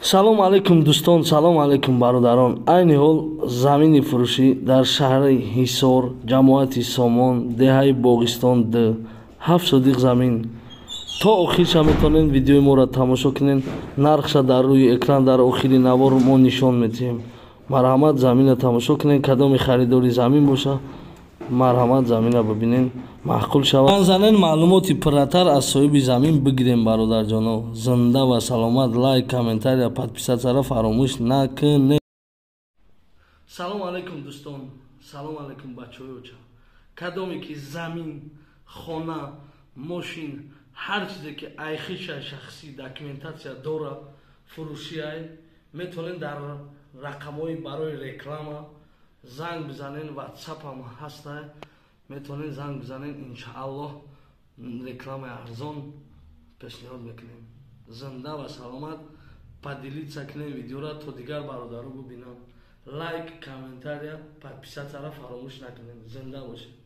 Салом алейкум, дӯстон, салом алейкум, бародарон. Айни ҳол замини фурӯшӣ дар шаҳри Ҳисор, ҷамоати Сомон, деҳаи Боғистон д, 7 сотих замин. То охирша метавонед видеои моро тамошо кунед. Нархша дар рӯи экран дар охири навор мо нишон медиҳем. Марҳамат, заминро тамошо кунед. Кадоми харидори замин боша, марҳамат, заминро бибинед, маъқул шавад, занен, маълумоти пурратар аз соҳиби замин бигирем. Бародарҷоно, зинда ва саломат. Лайк, комментария, подписаться ро фаромӯш накунед. Салом алейкум, дӯстон, салом алейкум, бачаҳои оча. Кадоме ки замин, хона, мошин, ҳар чизе ки айхиша шахсӣ документация дора, фурӯшиай, метавонед дар рақамҳои барои реклама занг бизанен. Ватсапам ҳастай, метавонед занг бизанен. Иншааллоҳ, рекламаи арзон пешниҳод мекунем. Зинда ва саломат. Поделиться кунем видеора, то дигар бародаро бубинанд. Лайк, комментария, подписаться ро фаромӯш накунем. Зинда бошед.